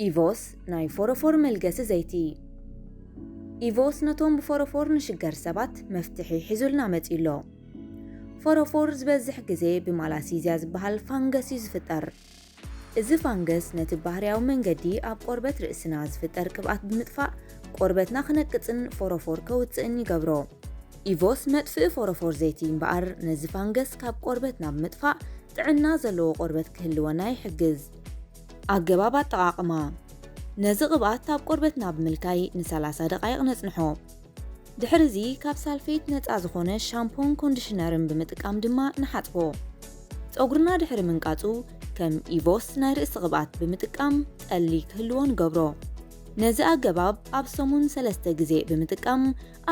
ኢቮስ ናይ ፎሮፎር መልገሲ ዘይቲ። ኢቮስ ነቶም ብፎሮፎር ንሽገር ሰባት መፍትሒ ሒዙልና መጺኡ ኣሎ። ፎሮፎር ዝበዝሕ ግዜ ብማላሲዝያ ዝበሃል ፋንገስ እዩ ዝፍጠር። እዚ ፋንገስ ነቲ ባህርያዊ መንገዲ ኣብ ቆርበት ርእስና ዝፍጠር ቅብኣት ብምጥፋእ ቆርበትና ክነቅጽን ፎሮፎር ከውጽእን ይገብሮ። ኢቮስ መጥፍኢ ፎሮፎር ዘይቲ እምበኣር ነዚ ፋንገስ ካብ ቆርበትና ብምጥፋእ ጥዕና ዘለዎ ቆርበት ክህልወና ይሕግዝ። ኣገባብ ኣጠቓቕማ። ነዚ ቅብኣት ኣብ ቆርበትና ብምልካይ ን30 ደቓይቕ ነጽንሖ። ድሕሪ እዚ ካብ ሳልፌት ነጻ ዝኾነ ሻምፖን ኮንዲሽነርን ብምጥቃም ድማ ንሓጽቦ። ጸጉርና ድሕሪ ምንቃጹ ከም ኢቮስ ናይ ርእሲ ቅብኣት ብምጥቃም ጠሊ ክህልዎ ንገብሮ። ነዚ ኣገባብ ኣብ ሰሙን ሰለስተ ግዜ ብምጥቃም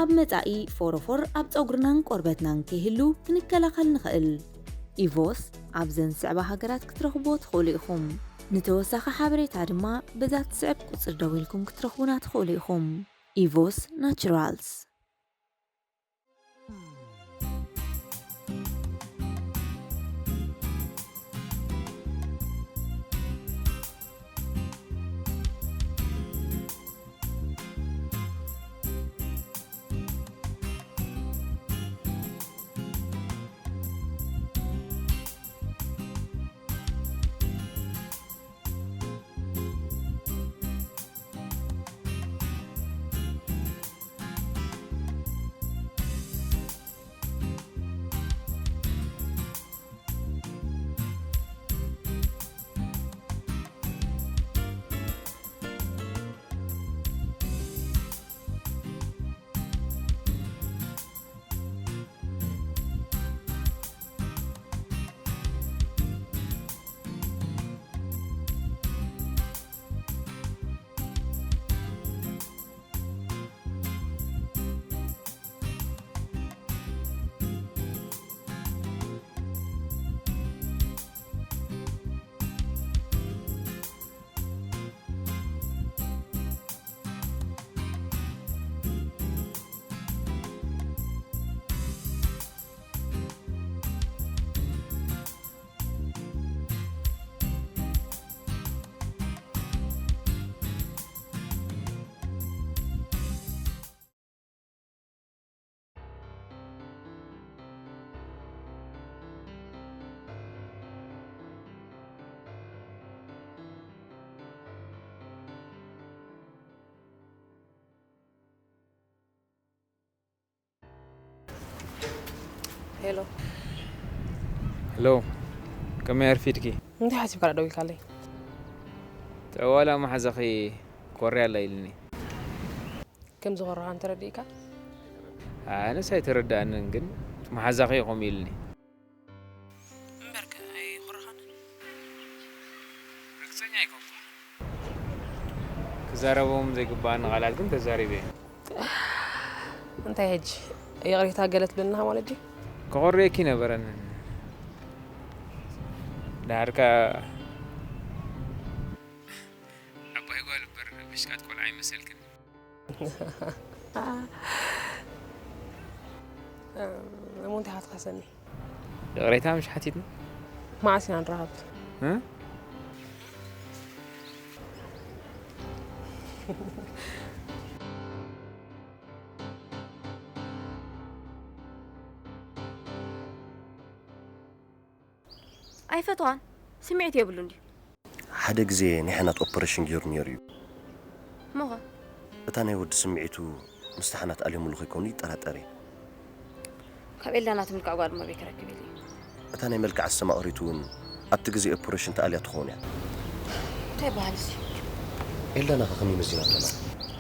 ኣብ መጻኢ ፎሮፎር ኣብ ጸጉርናን ቆርበትናን ከይህሉ ክንከላኸል ንኽእል። ኢቮስ ኣብዘን ዝስዕባ ሃገራት ክትረኽብዎ ትኽእሉ ኢኹም። ንተወሳኺ ሓበሬታ ድማ በዛ ትስዕብ ቁጽሪ ደዊልኩም ክትረኽቡና ትኽእሉ ኢኹም። ኢቮስ ናቹራልስ። ሄሎ። ሄሎ፣ ከመይ ኣርፊድኪ? እንታይ ሓሲብካ ደኣ ደዊልካለይ? ተዋላ መሓዛኺ ኮርያ ኣላ ኢልኒ። ከም ዝኾርኻ እንተረዲእካ? ኣነስ ኣይተረዳእንን፣ ግን መሓዛኺ እዩ ከምኡ ኢልኒ። እምበርከ ኣይኾርኻንን? ርግጸኛ ኣይኮንኩን። ክዛረቦም ዘይግባኣኒ ቃላት ግን ተዛሪበ እየ። እንታይ ሕጂ? ይቕሬታ ገለ ትብለና ማለት ድዩ? ከኾርየኪ ነበረን። ደሓር ከኣ ዓባይ ጓል እምበር ብሽቃጥ ቆልዓ ኣይመሰልክን። እሞ እንታይ ኢኻ ትኸሰኒ? ይቕሬታ ምሽ ሓቲትና? መዓስ ኢና ንራኸብ? እ? ኣይፈትዋን። ስምዒት የብሉን ድዩ? ሓደ ግዜ ናይ ሕናት ኦፐሬሽን ገይሩ ነይሩ እዩ። እሞኸ? እታ ናይ ወዲ ስምዒቱ ምስቲ ሕናት ኣልዮምሉ ከይኮኑ ይጠራጠር እየ። ካብ ኤልዳና ትምልካዕ ጓል እሞ ኣበይ ክረክብ ኢሉ እዩ? እታ ናይ መልክዕ ኣስተማቐሪቱ እውን ኣብቲ ግዜ ኦፐሬሽን ተኣልያ ትኸውን እያ። እንታይ በሃል እዚ? ኤልዳና ከ ከመይ መዚናቶ ኣላ?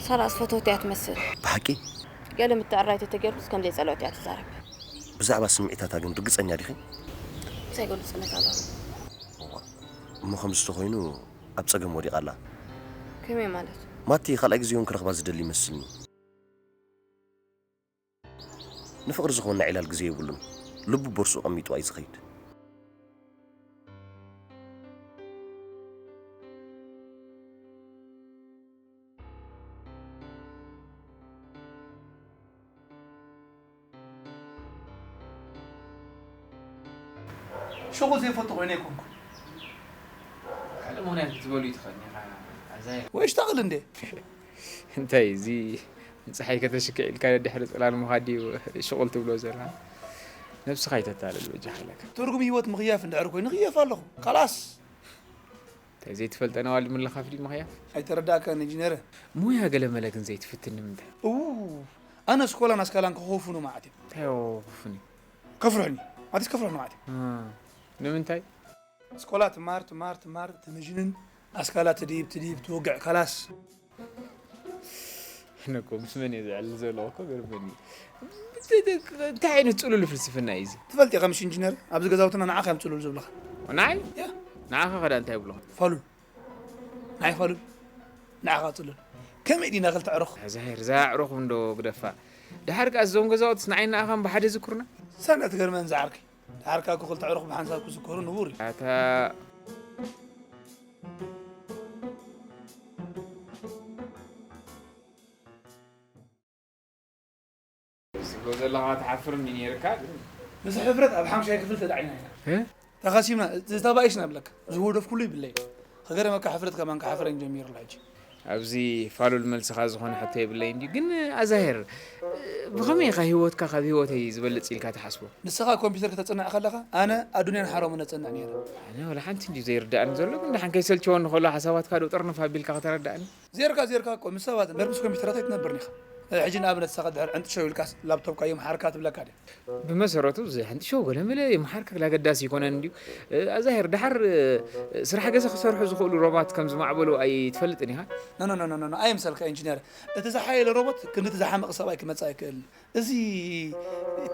ሳላ ኣስፈተወቶ እያ ትመስል። ብሓቂ? ገለ ምትዕርራይ ተተገይሩስ ከም ዘይጸለወት እያ ትዛረብ። ብዛዕባ ስምዒታታ ግን ርግጸኛ ዲኺ? እንታይ ገሉ ጽነት ኣለዎ? እዋ፣ እሞ ከምዚ ተኾይኑ ኣብ ጸገም ወዲቓ ኣላ። ከመይ ማለት? ማቲ ካልኣይ ግዜ እውን ክረኽባ ዝደሊ ይመስልኒ። ንፍቕሪ ዝኾንና ዕላል ግዜ የብሉን። ልቡ ቦርስኡ ቀሚጡ እዩ ዝኸይድ። ሽቑ ዘይፈቱ ኮይነ ኣይኮንኩን። ካልእ ምኽንያት ክትበሉ እዩ ትኽእል ኢኻ። ወይ ሽታቕል እንዴ? እንታይ እዚ ንፀሓይ ከተሽክዕ ኢልካ ድሕሪ ፅላል ምዃድ ድዩ ሽቑል ትብሎ ዘላ? ነብስኻ ኣይተታልል በጃኻ ኢለካ። ትርጉም ህይወት ምኽያፍ እንድሕር ኮይኑ ክየፍ ኣለኹ። ካላስ። እንታይ ዘይትፈልጠ ነዋል ምልኻፍ ድዩ ምኽያፍ? ኣይተረዳእካን ኢንጂነር። ሙያ ገለመለ ግን ዘይትፍትን ንምንታይ? እው፣ ኣነ ስኮላን ኣስካላን ክኸፉኑ ማለት እዩ። እንታይ ክኹፍኒ? ከፍርሑኒ። ኣዲስ ከፍርሑኒ ማለት እዩ። እ፣ ንምንታይ? ስኮላ ትማር ትማር ትማር ትምጅንን ኣስካላ ትድይብ ትድይብ ትወግዕ ካላስ። ኣነ እኮ ምስ መን እየ ዝዕልል ዘለኹ እኮ ገርመኒ። እንታይ ዓይነት ጽሉል ፍልስፍና እዩ እዚ? ትፈልጥ ኢኻ ምሽ ኢንጂነር፣ ኣብዚ ገዛውትና ንዓኻ እዮም ጽሉል ዝብልኻ። ንዓይ? ያ። ንዓኻ ኸዳ እንታይ ይብሉኻ? ፋሉል። ንዓይ ፋሉል። ንዓኻ ጽሉል። ከመይ ዲና ክልተ ዕሩኽ? ዛሄር፣ እዛ ዕሩኽ እንዶ ግደፋ። ደሓር ከኣ እዞም ገዛውትስ ንዓይ ንዓኻን ብሓደ ዝክሩና? ሰነ ትገርመን ዝዓርከይ። ደሓር ከኣ እኮ ክልተ ዕሩኽ ብሓንሳብ ክዝከሩ ንቡር እዩ። ኣታ ትብሎ ዘለኻ ትሓፍርኒ ነይርካ፣ ግን ምስ ሕፍረት ኣብ ሓምሻይ ክፍሊ ተዳዒና ኢና። እ? ተኸሲብና፣ ዝተባኢስና እብለካ። ዝህወደፍኩሉ ይብለይ። ከገረመካ ሕፍረት ከማን ክሓፍረኝ ጀሚሩ ኣሎ ሕጂ። ኣብዚ ፋሉል መልስኻ ዝኾነ ሕቶ የብለይን ድዩ? ግን ኣዛሄር፣ ብኸመይ ኢኻ ህይወትካ ካብ ህይወተይ ዝበልጽ ኢልካ ትሓስቦ? ንስኻ ኮምፒውተር ከተጽንዕ ከለኻ፣ ኣነ ኣዱንያን ሓሮምን እጸንዕ ነይረ። ኣነ ወላ ሓንቲ እንድዩ ዘይርድኣኒ ዘሎ፣ ግን ደሓን ከይሰልችወኒ ከሎ ሓሳባትካ ዶ ጥርንፍ ኣቢልካ ከተረድኣኒ? ዜርካ ዜርካ እኮ ምስ ሰባት እምበር ምስ ኮምፒውተራት ኣይትነብርን ኢኻ። ሕጂ ንኣብነት ንስኻ ድሕር ዕንጥሸው ኢልካስ ላፕቶፕካ ይምሓርካ ትብለካ ድያ? ብመሰረቱ እዚ ሕንጥሸው ገለ መለ ይምሓርካ ኣገዳሲ ኣይኮነን እንድዩ። ኣዛሄር፣ ደሓር ስራሕ ገዛ ክሰርሑ ዝኽእሉ ሮባት ከም ዝማዕበሉ ኣይትፈልጥን ኢኻ? ኖ፣ ኖ፣ ኖ፣ ኖ፣ ኖ፣ ኣይምሰልካ ኢንጂነር። እቲ ዝሓየለ ሮቦት ክንዲ እቲ ዝሓመቐ ሰብኣይ ክመጽእ ኣይክእልን። እዚ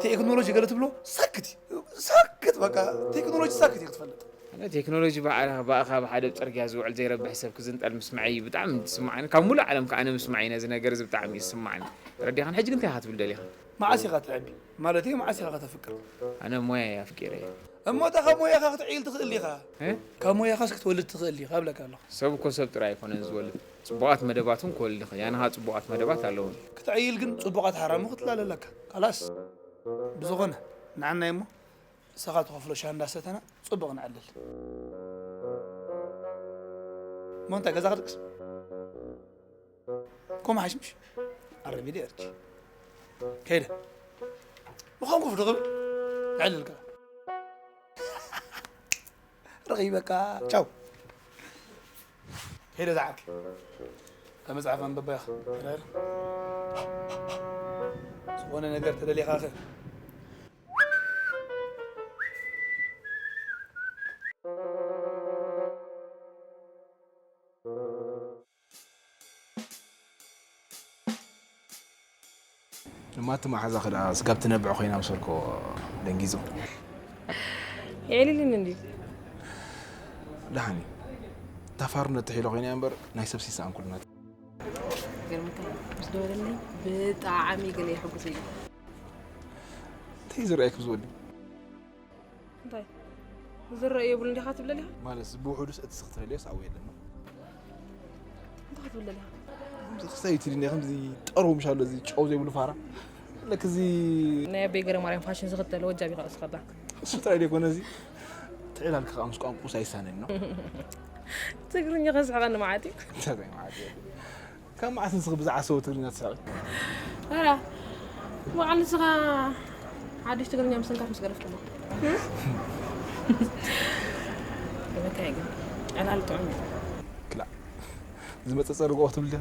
ቴክኖሎጂ ገለ ትብሎ ሳክት እዩ። ሳክት በቃ ቴክኖሎጂ ሳክት እዩ ክትፈልጥ። ኣነ ቴክኖሎጂ ብዓ-፣ ብኣኻ ብሓደ ኣብ ጽርግያ ዝውዕል ዘይረብሕ ሰብ ክዝንጠል ምስማዐይ እዩ ብጣዕሚ ዝስምዓኒ። ካብ ሙሉእ ዓለም ከኣ ኣነ ምስማዐይ ነዚ ነገር እዚ ብጣዕሚ እዩ ዝስምዓኒ። ተረዲኻን? ሕጂ ግን እንታይ ኢኻ ትብል ደሊኻ? መዓስ ኢኻ ትዕቢ? ማለተይ መዓስ ኢኻ ከተፍቅር? ኣነ ሞያይ ኣፍቂረ እየ። እሞ እታ ካብ ሞያኻ ክትዕይል ትኽእል ዲኻ? እ? ካብ ሞያኻስ ክትወልድ ትኽእል ዲኻ እብለካ ኣለኹ። ሰብ እኮ ሰብ ጥራይ ኣይኮነን ዝወልድ። ጽቡቓት መደባት እውን ክወልድ ይኽእል። ያንኻ ጽቡቓት መደባት ኣለውን። ክትዕይል ግን ጽቡቓት ሓራሙ ክትላለ ኣለካ። ካላስ። ብዝኾነ፣ ንዓናይ እሞ ንስኻ ትኸፍሎ ሻሂ እንዳሰተና ጽቡቕ ንዕልል። እሞ እንታይ ገዛ ክድቅስ? ኮም ሓሽምሽ። ኣረቢደ እርቺ። ከይደ። ምዃን ኮፍ ዶ ክብል? ንዕልል ከኣ። ረኺበካ። ቻው። ከይደ ዝዓርከይ። እታ መጽሓፍ ኣንብባ ኢኻ። ዝኾነ ነገር ተደሊኻኸ? እማ እቲ መሓዛ ክዳ ስጋብ ትነብዕ ኮይና ምሰልኮ ደንጊጹ። የዕሊልን እንዲ። ደሓን እዩ። እታ ፋርነት ትሒሎ ኮይና እያ እምበር ናይ ሰብ ሲሳኣን ኩሉ ናት። ገርምካ ምስ ደወለለይ ብጣዕሚ ገለ ይሕጉስ እዩ። እንታይ ዝረኣየኪ ዝወዲ? እንታይ? ዝረአ የብሉን ዲኻ ትብለኒ ኢኻ? ማለት ብውሑዱስ እቲ ስኽ ትደልዮስ ኣብኡ የለን ነው? እንታይ ክትብለኒ ኢኻ? ከምዚ ክሳይ ትድኒ ከምዚ ጠርቡ ምሽ ኣሎ እዚ ጨው ዘይብሉ ፋራ። ለክ እዚ ናይ ኣበይ ገረ ማርያም ፋሽን ዝኽተል ወጃብ ኢኻ እስኻ ባ። እሱ ጥራይ ደይኮነ እዚ ትዕላልካ ከኣ ምስ ቋንቁስ ኣይሳነን ነው? ትግርኛ ከስሕቐኒ መዓት እዩ። እንታይ መዓት እዩ? ካብ መዓስ ንስኺ ብዛዕባ ሰው ትግርኛ ትስሕቂ? ኣራ፣ በዓል ንስኻ ሓድሽ ትግርኛ ምስንካት ምስ ገረፍኩሞ። ንምንታይ ግን? ዕላል ጥዑም እዩ። ክላእ። ዝመጸጸ ርግኦ ክትብል ድያ?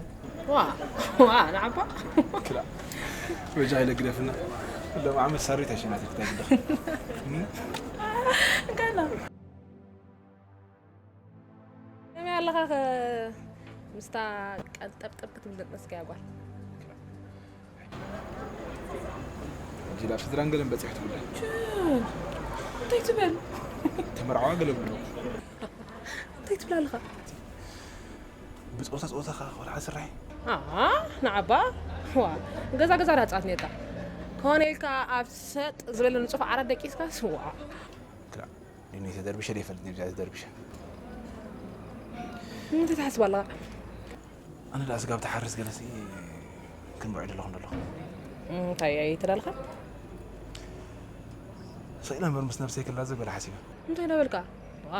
ዋ፣ ዋ፣ ንዓባ። ክላእ። በጃ ኢለ ግደፍና። ሎም ዓመት ሳሪት ኣይሸናት ክታይ ግደፍ። እንካና። ከመይ ኣለኻ ከ ምስታ ቀንጠብጠብ ክትብል ደቀስካያ ጓል? ሕጂ ናብ ስድራን ገለን በጺሕ ትብላ። ች-፣ እንታይ ትብል? ተመርዓዋ ገለ ብሎ። እንታይ ትብል ኣለኻ? ብጾታ ጾታኻ ቆልዓ ስራሕ። ኣሃ፣ ንዓባ። ዋ፣ ገዛ ገዛ ዳጻት ነታ። ኮነ ኢልካ ኣብ ሰጥ ዝበለ ንጹፍ ዓራት ደቂስካ ስዋ። ክላ፣ ንነይ ተደርቢሸ ደይፈልጥ ነብዚኣ ተደርቢሸ። እንታይ ትሓስብ ኣለኻ? ኣነ ደኣ ስጋብ ትሓርስ ገለሲ ክንብዑ ደለኹ ደለኹ። እንታይ ኣይትዳልኻ? ስኢለ እምበር ምስ ነብሰይ ክላዘብ ገለ ሓሲበ። እንታይ ነበልካ? ዋ፣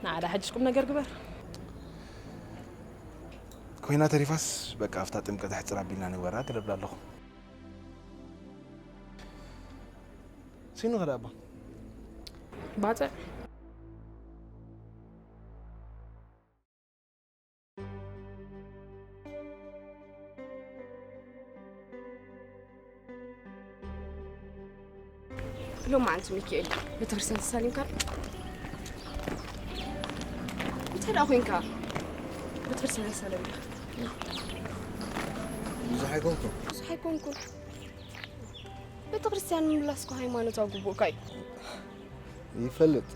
ንዓዳ ሕጅስ ቁም ነገር ግበር። ኮይና ተሪፋስ በቃ ኣብታ ጥምቀት ኣሕፅር ኣቢልና ንግበራ ትለብላ ኣለኹ። ሲኑ ኸዳ ኣባ ባፅዕ ሎማዓንቲ ሚካኤል ቤተክርስትያን ተሳሊምካ ዶ? እንታይ ደኣ ኮይንካ ቤተክርስትያን ተሳለም ኢኻ? ብዙሕ ኣይኮንኩን። ብዙሕ ኣይኮንኩን። ቤተክርስትያን ምምላስ እኮ ሃይማኖታዊ ግቡእካ እዩ። ይፈልጥ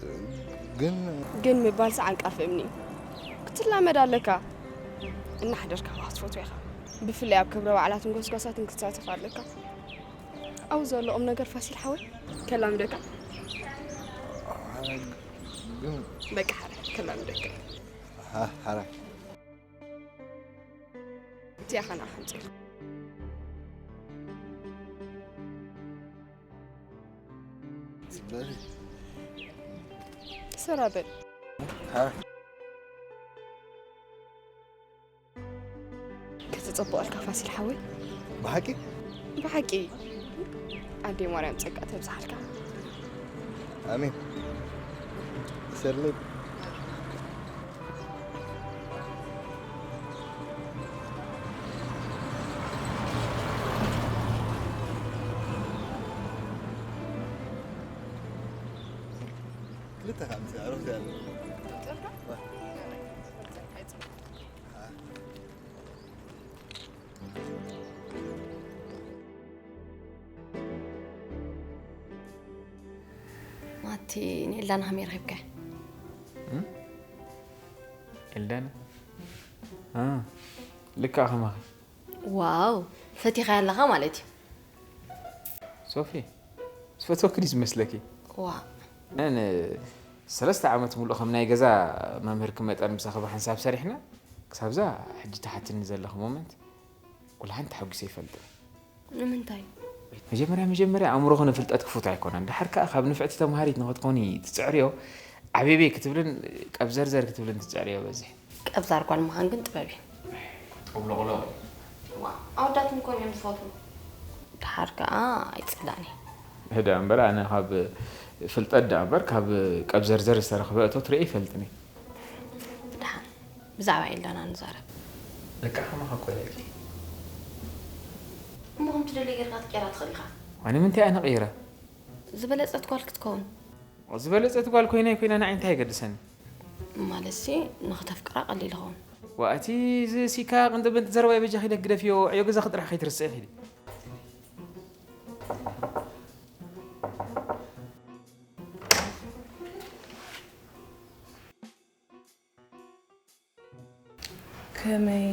ግን ግን ምባል ሰዓን ቃፍ እምኒ እዩ። ክትላመድ ኣለካ። እናሕደርካ ከኣ ክትፈትዎ ኢኻ። ብፍላይ ኣብ ክብረ በዓላትን ጎስጓሳትን ክትሳተፍ ኣለካ። ኣብኡ ዘሎ ቁም ነገር ፋሲል ሓወይ ከላምደካ። ግን በቃ ሓረ ከላምደካ። ሓረ እቲኣ ኸና ሓምፂ ሰራ በል። ክትጽብቐልካ ፋሲል ሓወይ። ብሓቂ? ብሓቂ። ኣደይ ማርያም ጸጋ ተብዝሓልካ። ኣሜን። ሰርለይ። ክልተ ካብ ምጽእ ዕረፍቲ ኣለ። ማቲ፣ ንኤልዳና ከመይ ረኺብካያ? እም? ኤልዳና? አ፣ ልክዕ ከማኺ። ዋው፣ ፈቲኻያ ኣለኻ ማለት እዩ። ሶፊ፣ ዝፈትወኪ ድዩ ዝመስለኪ? ዋ። ኣነ ንሰለስተ ዓመት ሙሉእ ከም ናይ ገዛ መምህርኪ መጠን ምሳኺ ብሓንሳብ ሰሪሕና፣ ክሳብዛ ሕጂ ትሓትኒ ዘለኺ ሞመንት፣ ወላ ሓንቲ ተሓጒሰ ኣይፈልጥን። ንምንታይ? መጀመርያ መጀመርያ ኣእምሮኺ ንፍልጠት ክፉት ኣይኮነን። ደሓር ከኣ ካብ ንፍዕቲ ተምሃሪት ንኽትኾኒ ትጽዕርዮ፣ ዓብየበይ ክትብልን ቀብዘርዘር ክትብልን ትጽዕርዮ በዚሕ። ቀብዛር ጓል ምዃን ግን ጥበብ እዩ። ጠብሎቕሎቕ። ዋ፣ ኣወዳት እንኮን እዮም ዝፈትዉ። ደሓር ከኣ ኣይጽላእን እዩ። ህዳ እምበር ኣነ ካብ ፍልጠት ደኣ እምበር ካብ ቀብዘርዘር ዝተረኽበ እቶት ርእየ ኣይፈልጥን እየ። ብድሓን። ብዛዕባ ኤልዳና ንዛረብ። ደቂ ዓመኻ እኮ ኢለኪ። እሞ ከም ትደሊ ጌርካ ክትቀይራ ትኽእል ኢኻ። ኣነ ምንታይ ኣነ ቀይራ? ዝበለጸት ጓል ክትከውን። ዝበለጸት ጓል ኮይና ኣይኮይና ንዓይ እንታይ የገድሰኒ? ማለትሲ ንኽተፍቅራ ቀሊል ይኸውን። ዋእቲ ዝሲካ ቅንጥብንቲ ዘረባ ይበጃኺ ኢለኪ ግደፍዮ። ዕዮ ገዛኺ ጥራሕ ከይትርስዒ ኺዲ። ከመይ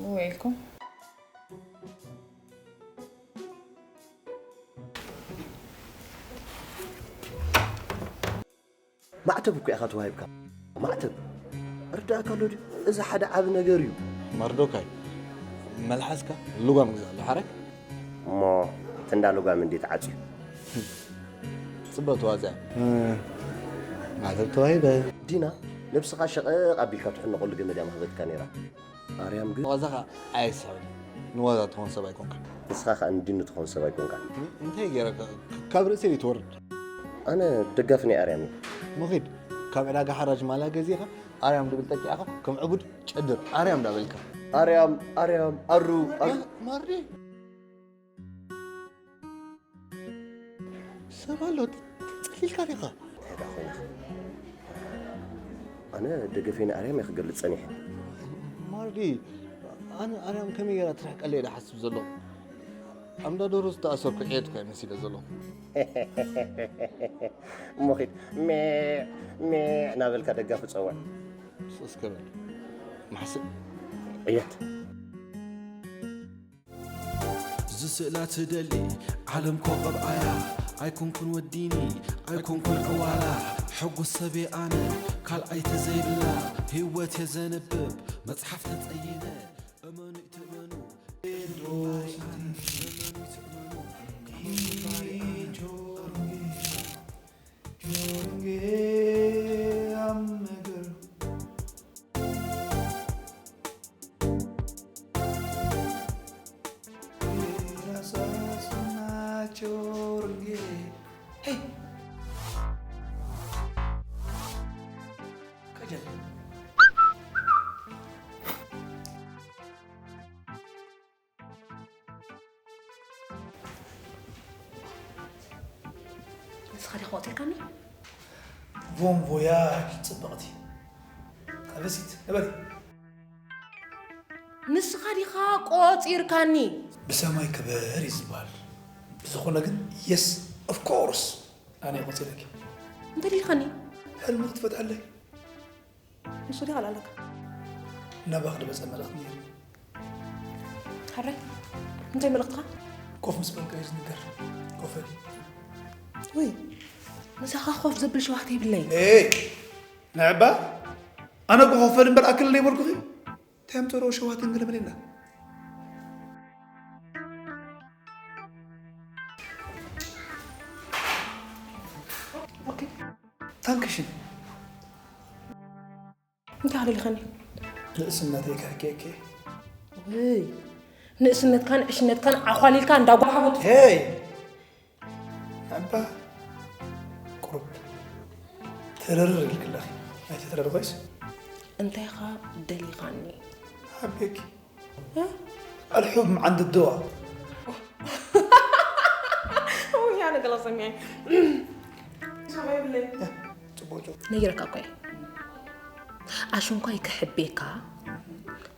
ውዒልኩም? ማዕተብ እኮ ኢኻ ተዋሂብካ። ማዕተብ ርዳእካ ኣሎ ድዩ? እዚ ሓደ ዓቢ ነገር እዩ። መርዶካይ፣ መልሓስካ ልጓም ግዛእ ኣሎ ሓራይ። እሞ እቲ እንዳ ልጓም እንዴት ዓጽዩ? ጽበ ተዋዚኣ። እ፣ ማዕተብ ተዋሂበ። ዲና፣ ነብስኻ ሸቐቕ ኣቢልካ ትሕነቐሉ ገመድ እያ ማህበትካ ነይራ። ኣርያም ግን ዋዛኻ ኣየስሕብን። ንዋዛ ትኾን ሰብ ኣይኮንካን። ንስኻ ኸኣ ንዲኑ ትኾን ሰብ ኣይኮንካን። እ፣ እንታይ ገይረካ? ካብ ርእሰይ ትወርድ። ኣነ ደጋፊ ናይ ኣርያም እየ። ሙኺድ፣ ካብ ዕዳጋ ሓራጅ ማልያ ገዚእኻ ኣርያም ድብል ጠቂዕኻ ከም ዕቡድ ጨድር ኣርያም ዳበልካ። ኣርያም፣ ኣርያም፣ ኣሩ፣ ኣሩ። ማ-፣ ማሪ። ሰብ ኣሎ፣ ተጸሊልካ ዲኻ? እንታይ ደኣ ኮይንኻ? ኣነ ደገፈይ ንኣርያም እየ ክገልጽ ጸኒሐ። ማርዲ፣ ኣነ ኣርያም ከመይ ገይራ ትርሕቀለይ እየ ዝሓስብ ዘለኹ። ኣብ እንዳ ዶሮ ዝተኣሰርኩ ዕየት እኮ እየ መሲለ ዘለኹ። እሞ ኺድ፣ ሜዕ፣ ሜዕ እናበልካ ደጋፊ ጸውዕ። ስቕ እስከ በል። ማሕስእ። ዕየት። ዝስእላ ትደሊ ዓለም ኮኸብ ኣያ ኣይኮንኩን ወዲኒ ኣይኮንኩን ዕዋላ ሕጉስ ሰብየ ኣነ ካልኣይ ተዘይብላ ህይወት የዘንብብ መጽሓፍ ተጸይነ እመኑ ትእመኑ ጆንጌ ኣመገር ጆርጌ። ሄይ። ከጀል። ንስኻ ዲኻ ቆጺርካኒ? ቦን ቮያጅ ጽብቕቲ። ኣበሲት ንበሪ። ንስኻ ዲኻ ቆጺርካኒ? ብሰማይ ክበር እዩ ዝበሃል። ብዝኾነ ግን፣ የስ፣ ኦፍ ኮርስ፣ ኣነ እየ ቆጺረኪ። እንተደሊኻኒ? ሕልሚ ክትፈትሐለይ። ንሱ ዲኻ ኣለካ? ናባኽ ድመጸ መልእኽቲ ነይሩ። ሓራይ፣ እንታይ መልእኽትኻ? ኮፍ ምስ በልካ እዩ ዝንገር። ኮፍ በል። ውይ፣ ምሳኻ ኮፍ ዘብል ሸዋህቲ የብለይ። ኤይ፣ ንዕባ፣ ኣነ እኮ ኮፍ በል እምበር ኣክል ዘይበልኩኺ። እንታይ ኣምጸሮ ሸዋህቲ እንገለመለና? ኦኬ። ታንክሽን። እንታይ ደሊኻኒ? ንእስነተይ ከሕክየኪ። ውይ፣ ንእስነትካን ዕሽነትካን ዓዃሊልካ እንዳጓሓፈቱ። ሄይ! እባ ቁሩብ ተረር ኢልክለኺ። ኣይትትረር ኮይስ? እንታይኻ ደሊኻኒ? ሓቤኪ። እ? ኣልሑብ መዓንዲ ድዋ። ውይ፣ ኣነ ገለ ሰሚዐ። ሰማይ ብለይ። ጽቡቅ፣ ጽቡቅ። ነጊረካ እኮ እየ። ኣሽንኳይ ክሕቤካ፣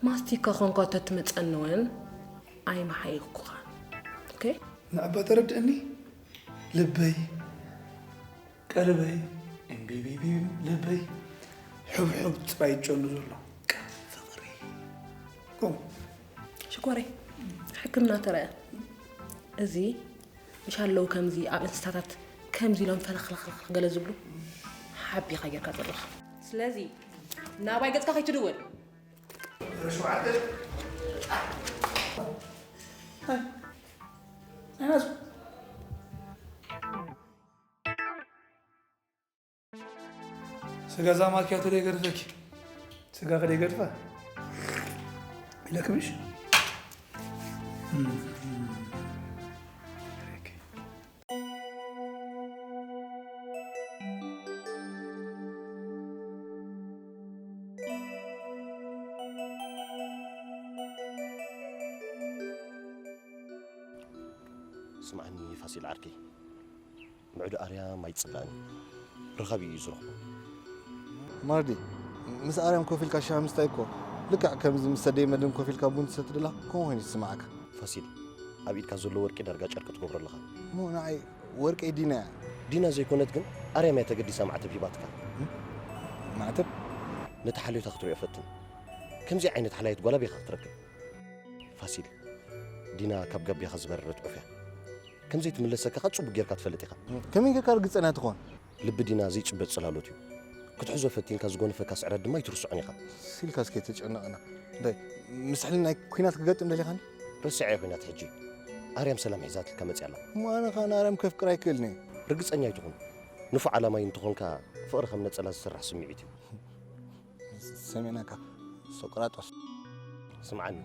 ማስቲካ ኾንካ ተትመጸኒ እውን ኣይመሓየኩኻን። ኦኬ? ንዕባ ተረድእኒ። ልበይ፣ ቀልበይ፣ እምቢቢቢ ልበይ፣ ሑብሑብ ጥራይ ጨኑ ዘሎ። ፍቕሪ። ኮም። ሽኮረይ፣ ሕክምና ተረአ። እዚ ምሽ ኣለዉ ከምዚ ኣብ እንስሳታት ከምዚ ኢሎም ፈለኽለኽለኽ ገለ ዝብሉ ሓቢኻ ጌርካ ዘለኻ። ስለዚ ናባይ ገጽካ ከይትድውል። ሸውዓተ። ኣይ፣ ኣይናሱ። ስጋ እዛ ማኪያቶ ደይገድፈኪ። ስጋ ከደይገድፋ ኢለኪ ምሽ? እም፣ እም። ስምዓኒ ፋሲል ዓርከይ፣ ምዕዱ ኣርያም ኣይጽላእን እዩ። ረኻቢ እዩ ዝረኽቦ። ማርዲ፣ ምስ ኣርያም ኮፍ ኢልካ ሻሂ ምስታይ እኮ ልክዕ ከምዚ ምስ ሰደይ መድን ኮፍ ኢልካ ቡን ትሰቲ ደላ ከምኡ ኮይኑ ይስምዓካ። ፋሲል፣ ኣብ ኢድካ ዘሎ ወርቂ ዳርጋ ጨርቂ ትገብሮ ኣለኻ። እሞ ንዓይ ወርቀይ ዲና እያ። ዲና ዘይኮነት ግን ኣርያም እያ ተገዲሳ ማዕተብ ሂባትካ። ማዕተብ? ነቲ ሓልዮታ ክትሪኦ ፈትን። ከምዚ ዓይነት ሓላይት ጓል ኣበይ ኢኻ ክትረክብ? ፋሲል፣ ዲና ካብ ጋቢያኻ ዝበረረት ዑፍ እያ። ከም ዘይትምለሰካ ከኣ ጽቡቕ ጌርካ ትፈልጥ ኢኻ። ከመይ ጌርካ ርግጸኛ ትኾን? ልቢ ዲና ዘይጭበጥ ጽላሎት እዩ። ክትሕዞ ፈቲንካ ዝጎነፈካ ስዕረት ድማ ኣይትርስዖን ኢኻ። ሲልካስ ከይተጨነቐና። እንታይ፣ ምስ ሕልና ናይ ኲናት ክገጥም ደሊኻኒ? ረስዐ ኲናት ሕጂ። ኣርያም ሰላም ሒዛትልካ መጽያ ኣላ። እሞ ኣነ ኸኣ ንኣርያም ከፍቅር ኣይክእልን እየ። ርግጸኛ ኣይትኹን። ንፉዕ ዓላማይ እንተኾንካ፣ ፍቕሪ ከም ነጸላ ዝስራሕ ስምዒት እዩ። ሰሜናካ ሶቅራጦስ። ስምዓኒ፣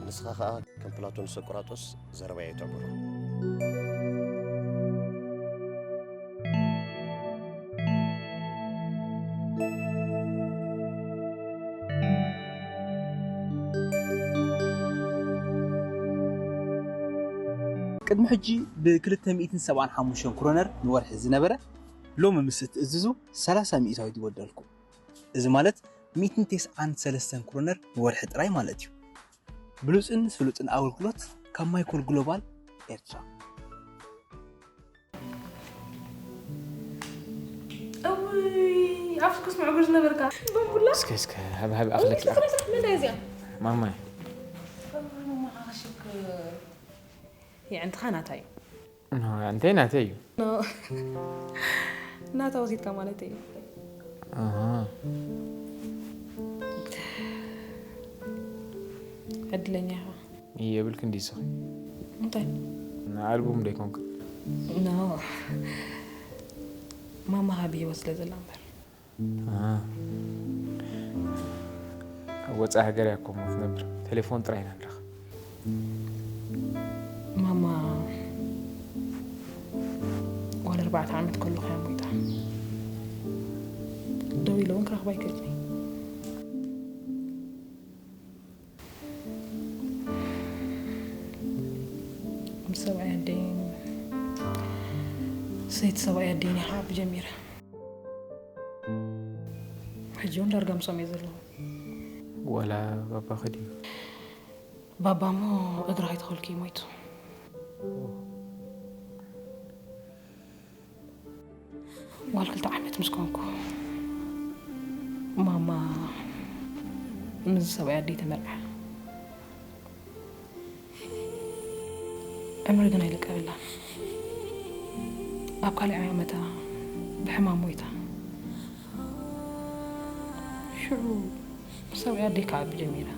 ንስኻ ኸኣ ከም ፕላቶ ንሶቅራጦስ ዘረባይ ኣይተዕብሮ። ቅድሚ ሕጂ ብ ክልተ ሚእትን ሰብዓን ሓሙሽተን ክሮነር ንወርሒ ዝነበረ፣ ሎሚ ምስ እትእዝዙ ሰላሳ ሚእታዊት ይወደልኩም። እዚ ማለት ሚእትን ተስዓን ሰለስተን ክሮነር ንወርሒ ጥራይ ማለት እዩ። ብሉጽን ስሉጥን ኣገልግሎት ካብ ማይኮል ግሎባል ኤርትራ። እውይ፣ ኣብቲ ክስምዑ ዝነበርካ በንቡላ? እስከ፣ እስከ፣ ሃብ፣ ሃብ፣ ኣኽለኪ፣ ኣኽለኪ። መን እያ እዚኣ? ማማይ። እውይ፣ ማማ፣ ሽክር። የዕንትኻ ናታ እዩ። ኖ፣ ኣንተ ናተይ እዩ። ኖ። ናታ ወሲድካ ማለት እዩ። ኣሃ። ዕድለኛ ኢኻ። የብልክን ድዩ ስኺ? እንታይ? ኣልቡም ዶ ኣይኮንክን? ኖ። ማማኻ ብህይወት ስለ ዘላ እምበር። ኣብ ወጻኢ ሃገር እያ እኮ እሞ ትነብር። ቴሌፎን ጥራይ ኢና ንራኸብ። ማማ ኣርባዕተ ዓመት ከለኹ እያ ሞይታ። ደው ኢለ እውን ክረኽባ ኣይክእልን እየ። ምስ ሰብኣይ ኣደይን ሰይቲ ሰብኣይ ኣደይን እየ ክዓቢ ጀሚረ። ሕጂ እውን ዳርጋ ምሶም እየ ዘለኹ። ዋላ ባባኺ ድዩ? ባባ እሞ እግሪ ከይተኸልኩ እዩ ሞይቱ። ጓል ክልተ ዓመት ምስ ኮንኩ ማማ ምስ ሰብኣይ ኣደይ ተመርዓ። ዕምሪ ግን ኣይለቀብላን። ኣብ ካልኣይ ዓመታ ብሕማም ሞይታ። ሽዑ ሰብኣይ ኣደይ ክዓቢ ጀሚራ።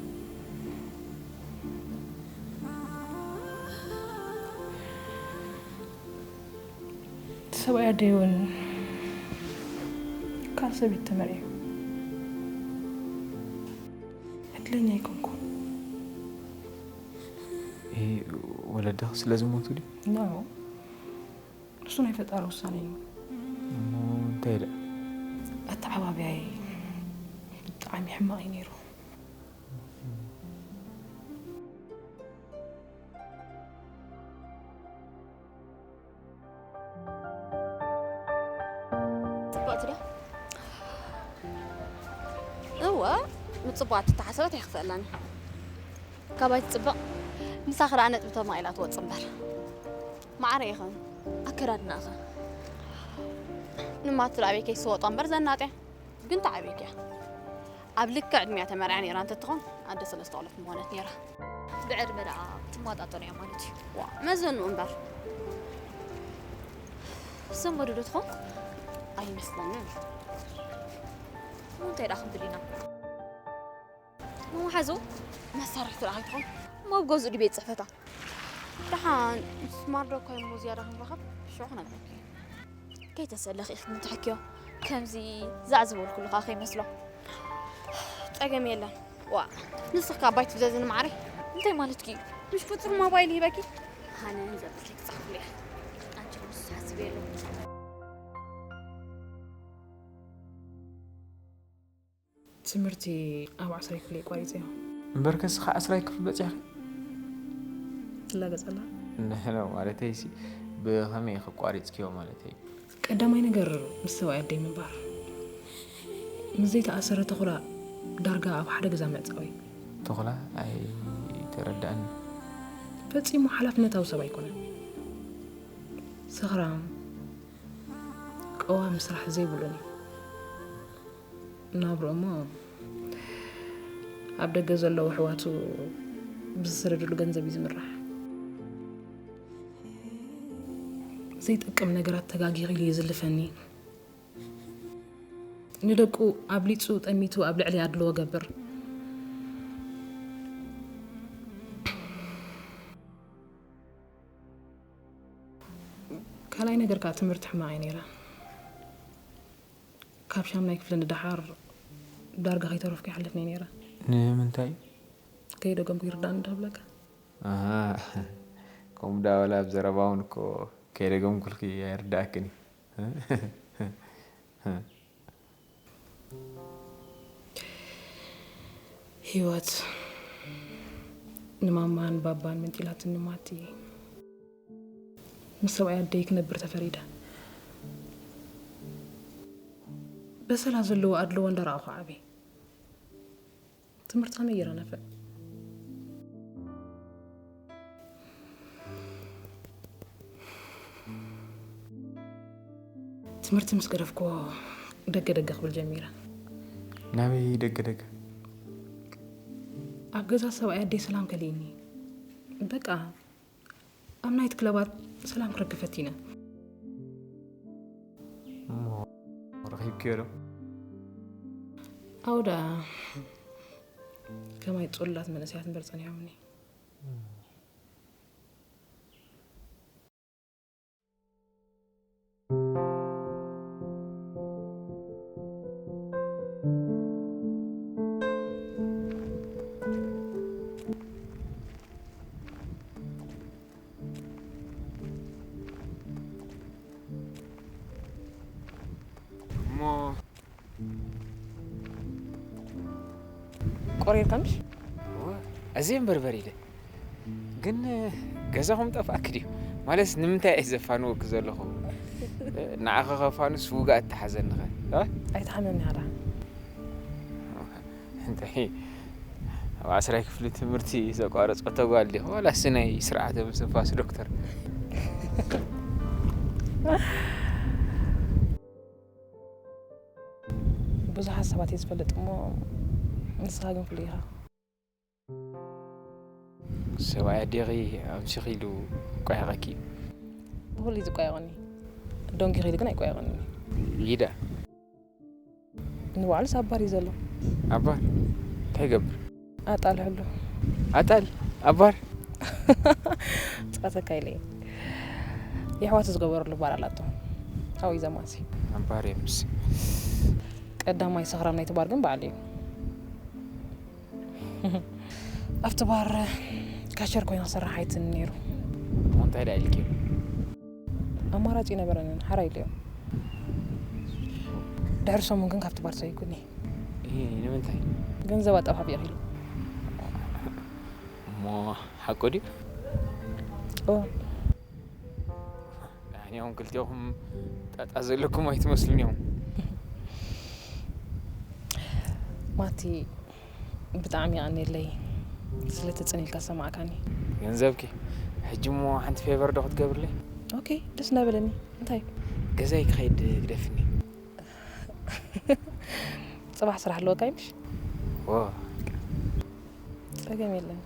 እቲ ሰብኣይ ኣደይ እውን ካልእ ሰብ እዩ ተመርዒዩ። ዕድለኛ ኣይኮንኩን። እ፣ ወለድኺ ስለ ዝሞቱ ድዩ? ኖ፣ እሱ ናይ ፈጣሪ ውሳነ እዩ። እሞ እንታይ ደኣ? ኣተዓባብያይ ብጣዕሚ ሕማቕ እዩ ነይሩ። ጽብቕቲ ዶ? እወ፣ ምጽቡቕ ኣተተሓሰበት ኣይኽፍአላን። ካባይ ትጽብቕ። ምሳኺ ደኣ ነጥቢ ተማቒላ ትወጽእ እምበር። ማዕረ ኢኽን ኣከዳድናኺ። ንማትል ኣበይ ከይስወጦ እምበር ዘናጥያ። ግን ተዓብየኪ እያ። ኣብ ልክዕ ዕድሚያ ተመርዕያ ነይራ እንተትኾን ኣደ ሰለስተ ቆልዑት ምኾነት ነይራ። ብዕድመ ደኣ ትመጣጠኑ እያ ማለት እዩ። ዋ፣ መዘኑ እምበር። ሰንበዱ ዶ ትኾን? ኣይመስለንን። እሞ እንታይ ደኣ ክንብል ኢና? መዋሓዙ መሳርሕቱ ደኣ ከይትኾን? እሞ ኣብ ገዝኡ ድዩ ቤት ጽሕፈታ? ደሓን ምስ ማርዶካይ እሞ ዝያዳ ክንራኸብ ሽዑ ክነግረኪ እየ። ከይተሰለኺ ኢኺ ምትሕክዮ። ከምዚ ዛዕ ዝበልኩሉ ከኣ ከይመስሎ። ጸገም የለን። ዋ፣ ንስኺ ከኣ ባይ ትፍዘዝኒ ማዓረይ። እንታይ ማለትኪ እዩ? ምሽ ቁጽሪ ሞባይል ሂበኪ? ሃነን ዘብልኪ ክጻሕፍሉ እየ። ኣንቺ ንሱ ሓስቢ የለን። ትምህርቲ ኣብ ዓስራይ ክፍሊ ኣቋሪጸዮ። እምበርከ እስኻ ዓስራይ ክፍሊ በጺሕኺ? ትላገጽ ኣላ? ንሕነ ማለተይሲ ብኸመይ ኢኺ ኣቋሪጽክዮ ማለተይ? ቀዳማይ ነገር ምስ ሰብኣይ ኣደይ ምንባር። ምስ ዘይተኣሰረ ተኹላ ዳርጋ ኣብ ሓደ ገዛ ምዕጻው እዩ። ተኹላ ኣይተረድኣኒ። ፈጺሙ ሓላፍነታዊ ሰብ ኣይኮነን። ሰኽራም፣ ቀዋሚ ስራሕ ዘይብሉን እዩ። ናብርኡ እሞ ኣብ ደገ ዘለዉ ኣሕዋቱ ብዝሰደድሉ ገንዘብ እዩ ዝምራሕ። ዘይጠቅም ነገራት ተጋጊኺ ኢሉ ይዝልፈኒ። ንደቁ ኣብሊጹ ጠሚቱ ኣብ ልዕሊ ኣድልዎ ገብር። ካልኣይ ነገር ከኣ ትምህርቲ ሕማቕ እየ ነይረ። ካብ ሻምናይ ክፍሊ ንደሓር ዳርጋ ከይተረፍኩ ይሓልፍኒ ነይረ። ንምንታይ? ከይደገምኩ ይርዳእኒ ዶ ክብለካ? ኣሃ፣ ከምኡ ደኣ ዋላ ኣብ ዘረባ እውን እኮ ከይደገምኩልኪ ኣይርዳእክን እዩ። ህይወት ንማማን ባባን መንጢላትኒ ማቲ። ምስ ሰብኣይ ኣደይ ክነብር ተፈሪደ። በሰላ ዘለዎ ኣድልዎ እንዳረኣኹ ዓብየ። ትምህርቲ ከመይ ገይረ ነፍዕ? ትምህርቲ ምስ ገደፍኩዎ ደገ ደገ ክብል ጀሚረ። ናበይ ደገ ደገ? ኣብ ገዛ ሰብኣይ ኣደይ ሰላም ከሊእኒ። በቃ ኣብ ናይቲ ክለባት ሰላም ክረክብ ፈቲነ። እሞ ረኺብክዮ ዶ? ኣው ደኣ ከማይ ጽሉላት መንእሰያት እምበር ጸኒሖምኒ። ቆሪርካ ምሽ? እዚም በርበር ኢለ ግን ገዛኹም ጠፋእክ ድዩ? ማለት ንምንታይ እየ ዘፋንወክ ዘለኹ? ንዓኸ ከፋኑስ ውጋ እተሓዘንኸ? ኣይትሓመኒ ኣላ። እንታይ ኣብ ዓስራይ ክፍሊ ትምህርቲ ዘቋረጸቶ ጓል ዲኹ ዋላስ ናይ ስርዓተ ምስትንፋስ ዶክተር? ብዙሓት ሰባት እየ ዝፈልጥ እሞ ንስኻ ግን ፍሉይ ኢኻ። ሰብኣይ ኣዴኺ ኣምሲኺ ኢሉ ቆያቐኪ እዩ። ብኹሉ እዩ ዝቆያቐኒ። ዶንጊ ኺሉ ግን ኣይቆያቐኒ። ሊዳ ንባዕሉስ ኣብ ባር እዩ ዘሎ። ኣብ ባር እንታይ ይገብር? ኣጣልሕሉ። ኣጣል ኣብ ባር? ፃተካ ኢለ እየ። የሕዋቱ ዝገበረሉ ባር ኣላቶ። ኣብኡ እዩ ዘማሲ። ኣብ ባር እየ ምስ ቀዳማይ ሰኽራም ናይቲ ባር ግን ባዕሉ እዩ። ኣብቲ ባር ካሸር ኮይነ ክሰርሕ ኣይትን ነይሩ። እንታይ ዳ ኢልኪ? ኣማራፂ ኣይነበረንን፣ ሓራ ኢለዮ። ድሕሪ ሰሙን ግን ካብቲ ባር ሰይኩኒ። እ፣ ንምንታይ? ገንዘብ ኣጠፋፊእኺ ኢሉ። እሞ ሓቁ ድዩ? ኦ ንሕና እውን ክልቲኹም ጣጣ ዘለኩም ኣይትመስሉን እዮም። ማቲ፣ ብጣዕሚ የቐንየለይ ስለቲ ጽን ኢልካ ዝሰማዕካኒ። ገንዘብኪ ሕጂ እሞ ሓንቲ ፌቨር ዶ ክትገብርለይ? ኦኬ፣ ደስ እናበለኒ። እንታይ? ገዛይ ክኸይድ ግደፍኒ። ጽባሕ ስራሕ ኣለወካ ይምሽ? ዎ ጸገም የለን።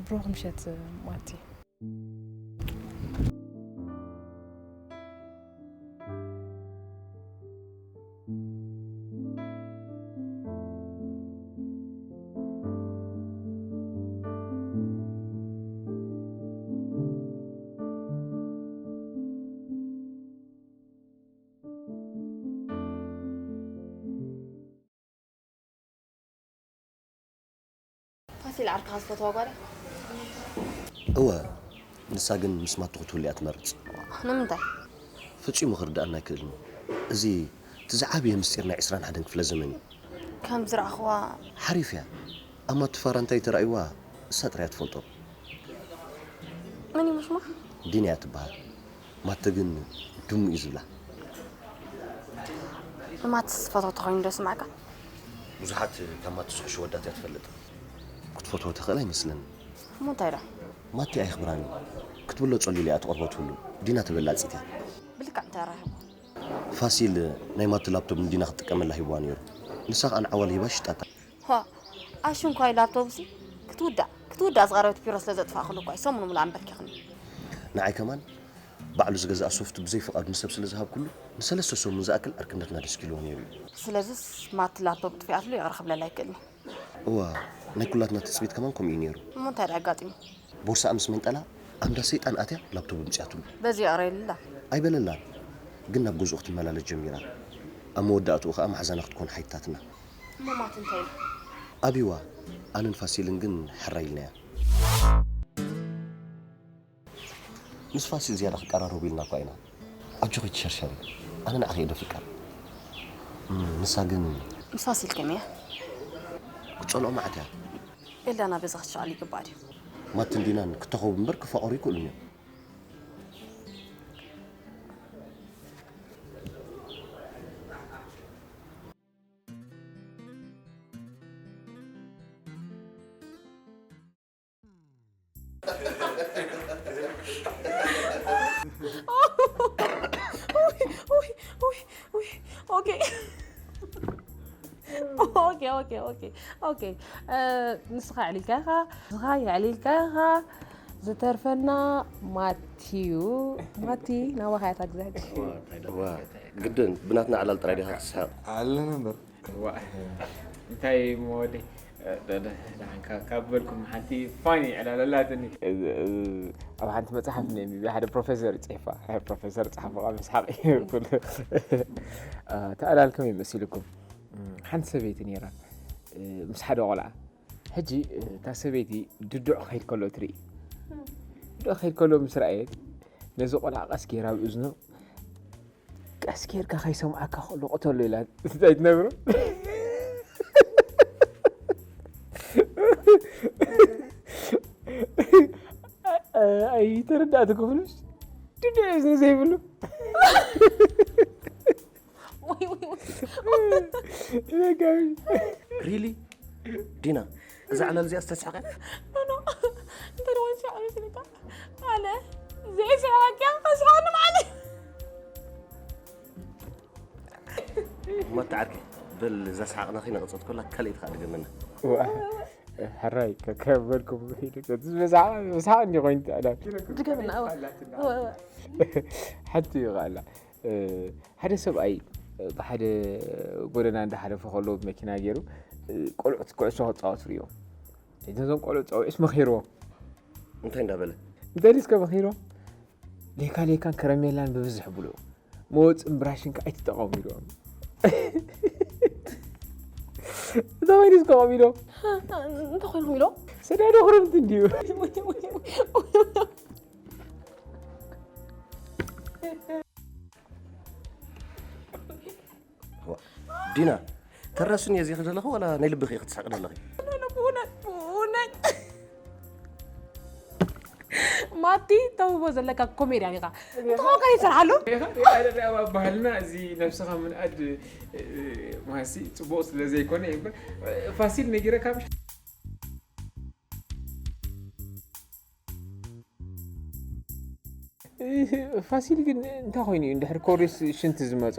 ብሩኽ ምሸት ማቲ። ፋሲል ዓርክኻ ዝፈትዋ ጓል እያ። እወ፣ ንሳ ግን ምስ ማቱ ክትህሉ እያ ትመርጽ። ንምንታይ? ፈጺሙ ክርድኣና ኣይክእልን እዩ። እዚ እቲ ዝዓበየ ምስጢር ናይ ዕስራን ሓደን ክፍለ ዘመን እዩ። ከም ዝረኣኽዋ ሓሪፍ እያ። ኣብ ማቱ ፋራ እንታይ ተራእይዋ እሳ ጥራይ እያ ትፈልጦ። መን እዩ ሽማ? ዲና እያ ትበሃል። ማተ ግን ድሙ እዩ ዝብላ። ንማትስ ዝፈትዎ ተኾይኑ ዶ ስማዕካ? ብዙሓት ካብ ማቱ ዝሕሹ ወዳት እያ ትፈልጥ። ክትፈትዎ ትኽእል ኣይመስለኒ። እሞ እንታይ ዶ? ማቲ ኣይኽብራን እዩ። ክትብሎ ጸሊሉ እያ ትቐርቦ ትህሉ። ዲና ተበላጺት እያ። ብልክዕ እንታይ ራኺቡ? ፋሲል ናይ ማቲ ላፕቶፕ ንዲና ክትጥቀመላ ሂብዋ ነይሩ። ንሳ ኸኣ ንዓዋል ሂባ ሽጣታ። ሆ፣ ኣሽንኳይ ላፕቶፕሲ ክትውዳእ ክትውዳእ ዝቐረበት ቢሮ ስለ ዘጥፋእኩሉ እኳ እዩ ሰሙን ሙሉእ ኣንበርኪኽኒ። ንዓይ ከማን ባዕሉ ዝገዝኣ ሶፍት ብዘይ ፍቓዱ ንሰብ ስለ ዝሃብኩሉ ንሰለስተ ሰሙን ዝኣክል ዕርክነትና ደስኪልዎ ነይሩ እዩ። ስለዚስ ማቲ ላፕቶፕ ጥፊኣትሉ ይቕረ ክብለላ ኣይክእልን እዩ። እዋ ናይ ኩላትና ትጽቢት ከማን ከምኡ እዩ ነይሩ። እሞ እንታይ ደኣ ኣጋጢሙ? ቦርሳኣ ምስ መንጠላ ዓምዳ ሰይጣን ኣትያ ላፕቶፕ ኣምጺኣትሉ። በዚ ይቕረ ኢሉላ። ኣይበለላን ግን ናብ ገዝኡ ክትመላለስ ጀሚራ። ኣብ መወዳእትኡ ከኣ መሓዛና ክትኮን ሓይታትና። እሞ ማቲ እንታይ ኢሉ? ኣብይዋ ኣነን ፋሲልን ግን ሕራይ ኢልናያ። ምስ ፋሲል ዝያዳ ክቀራረቡ ኢልና እኳ ኢና። ኣጆኺ ትሸርሸሪ፣ ኣነ ንዓኺ እየ ደፍቅር። እም፣ ንሳ ግን ምስ ፋሲል ከመይ እያ? ክጸልኦ መዓት እያ። ኤልዳና በዛ ክትሸዓል ይግባእ ድዩ? ማትን ዲናን ክተኸቡ እምበር ክፋቐሩ ይክእሉን እዮም። ኦኬ ኦኬ ኦኬ ኦኬ ኦኬ። ንስኻ የዕሊልካ ኢኻ፣ ንስኻ የዕሊልካ ኢኻ። ዝተርፈና ማቲዩ። ማቲ ናባኻ እያ እታ ግዜ። ግድን ብናትና ዕላል ጥራይ ዲኻ ትስሕቕ? ኣለና እምበር። እንታይ እሞ ወደይ፣ ደሓንካ ካብ በልኩም ሓንቲ ፋኒ ዕላል ኣላትኒ። ኣብ ሓንቲ መፅሓፍ እኒአኒ ብሓደ ፕሮፌሰር ይፅሕፋ። ፕሮፌሰር ፀሓፎ ካብ ምስሓቕ እዩ ኩሉ። እቲ ዕላል ከመይ መሲልኩም? ሓንቲ ሰበይቲ ነይራ ምስ ሓደ ቆልዓ። ሕጂ እታ ሰበይቲ ድዱዕ ክኸይድ ከሎ ትርኢ። ድዱዕ ክኸይድ ከሎ ምስ ረኣየት ነዚ ቆልዓ ቀስ ገይራ ኣብ እዝኑ ቀስ ጌርካ ከይሰምዓካ ከሎ ቅተሎ ኢላ እንታይ ትነግሮ? ተረዳእቲ ክፍሉስ ድደ እዝኒ ዘይብሉ። ወይ ወይ ወይ ተጋቢ ሪሊ ዲና፣ እዛ ዕላል እዚኣ ዝተስሕቀ ኖ ኖ እንተ ደወል ሲያ ኣሉ ትልካ ኣለ ዘይስሕቀኪያ ከስሓኒ ማለት እሞ ተዓርከ በል፣ እዛ ሰሓቕና ከይነቐጸት ኮላ ካልእ ኢትኻ ድገመና። ሕራይ ከከበልኩም ብስሓቅ እንዲ ኮይኑ ትዕላል ድገምና ሓንቲ ይቃላ ሓደ ሰብኣይ ብሓደ ጎደና እንዳሓለፈ ከሎ መኪና ገይሩ ቆልዑት ኩዕሶ ክፃወት ሪኦ እዞም ቆልዑት ፀዊዑስ መኺርዎም እንታይ እንዳበለ እንታይ እስከ መኺርዎም ሌካ ሌካን ከረሜላን ብብዝሕ ብልዑ መወፅን ብራሽን ከዓ ኣይትጠቐሙ ኢልዎም እዛ ወይኒስ ከቐም ኢሎም እንታይ ኮይንኩም ኢሎም ሰዳዶ ክረምቲ እንድዩ ዲና ተረስኒ እየ ዚኺ ዘለኹ ዋላ ናይ ልብኺ ክትስሕቂ ዘለኺ ብእውነት ብእውነት ማቲ ተውቦ ዘለካ ኮሜድያን ኢኻ እንተኾንካ ይሰርሓሉ ባህልና እዚ ነብስኻ ምንኣድ ማሲ ፅቡቅ ስለ ዘይኮነ ይበር ፋሲል ነጊረካ ፋሲል ግን እንታይ ኮይኑ እዩ እንድሕር ኮሪስ ሽንቲ ዝመፆ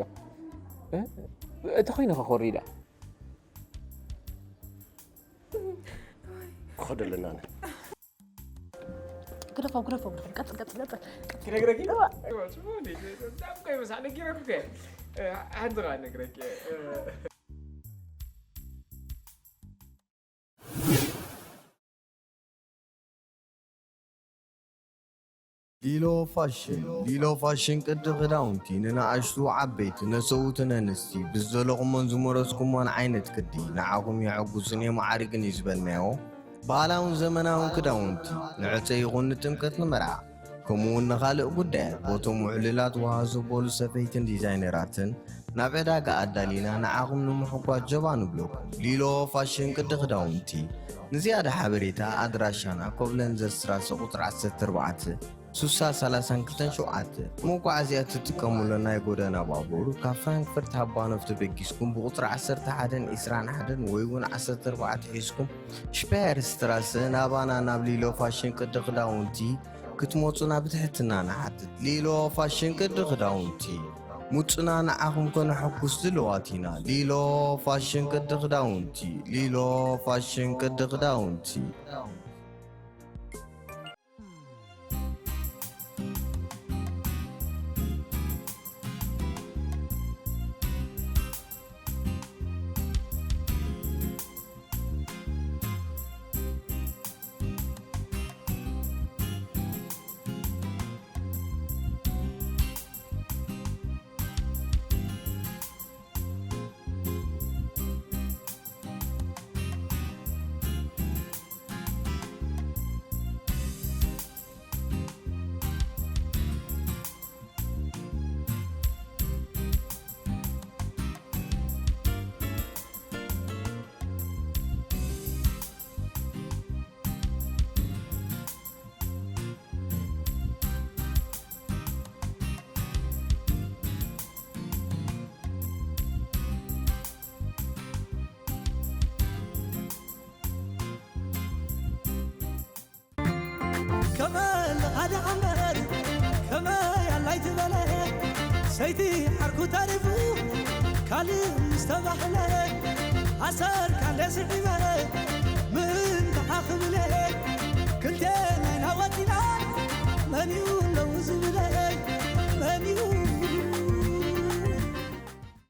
እቲ ኮይኑ ከኮሪዳ ክኸዶ ኣለና ኣነ ግደፎም ግደፎም ግደፎም ቀጥል ቀጥል ቀጥል ክነግረኪ ብጣዕሚ ቆይ መሳዕ ነጊረኩ ሓንቲ ኸዓ ነግረኪ ሊሎ ፋሽን ሊሎ ፋሽን ቅዲ ክዳውንቲ ንንኣሽቱ ዓበይቲ ነሰውትን ኣንስቲ ብዝደለኹሞን ዝመረፅኩሞን ዓይነት ቅዲ ንዓኹም የሐጉስን የማዕርግን እዩ ዝበልናዮ ባህላውን ዘመናውን ክዳውንቲ ንዕፀ ይኹን ንጥምቀት ንመርዓ ከምኡ እውን ንኻልእ ጉዳያት ቦቶም ውዕልላት ወሃ ዘበሉ ሰፈይትን ዲዛይነራትን ናብ ዕዳጋ ኣዳሊና ንዓኹም ንምሕጓስ ጀባ ንብለኩም ሊሎ ፋሽን ቅዲ ክዳውንቲ ንዝያዳ ሓበሬታ ኣድራሻና ኮብለንዘር ስትራሰ ቁፅሪ ዓሰርተ ኣርባዕተ ሱሳ ሰላሳን ክልተን ሸውዓተ መጓዓዝያ ትጥቀሙሉ ናይ ጎደና ባቡር ካብ ፍራንክፈርት ሃባኖፍ ተበጊስኩም ብቁፅሪ ዓሰርተ ሓደን ዒስራን ሓደን ወይ እውን ዓሰርተ ኣርባዕተ ሒዝኩም ሽፓየር ስትራሰ ናባና ናብ ሊሎ ፋሽን ቅዲ ክዳውንቲ ክትመፁና ብትሕትና ንሓትት ሊሎ ፋሽን ቅዲ ክዳውንቲ ሙፅና ንዓኹም ከነሐጉስ ድልዋት ኢና ሊሎ ፋሽን ቅዲ ክዳውንቲ ሊሎ ፋሽን ቅዲ ክዳውንቲ ከመል ሓደ ዓመር ከመይ ኣላይ ትበለ ሰይቲ ዓርኩ ተሪፉ ካልእ ዝተባህለ ኣሰር ካለ ስዒበ ምን ተሓኽብለ ክልቴ ናይና ወዲና መን እዩ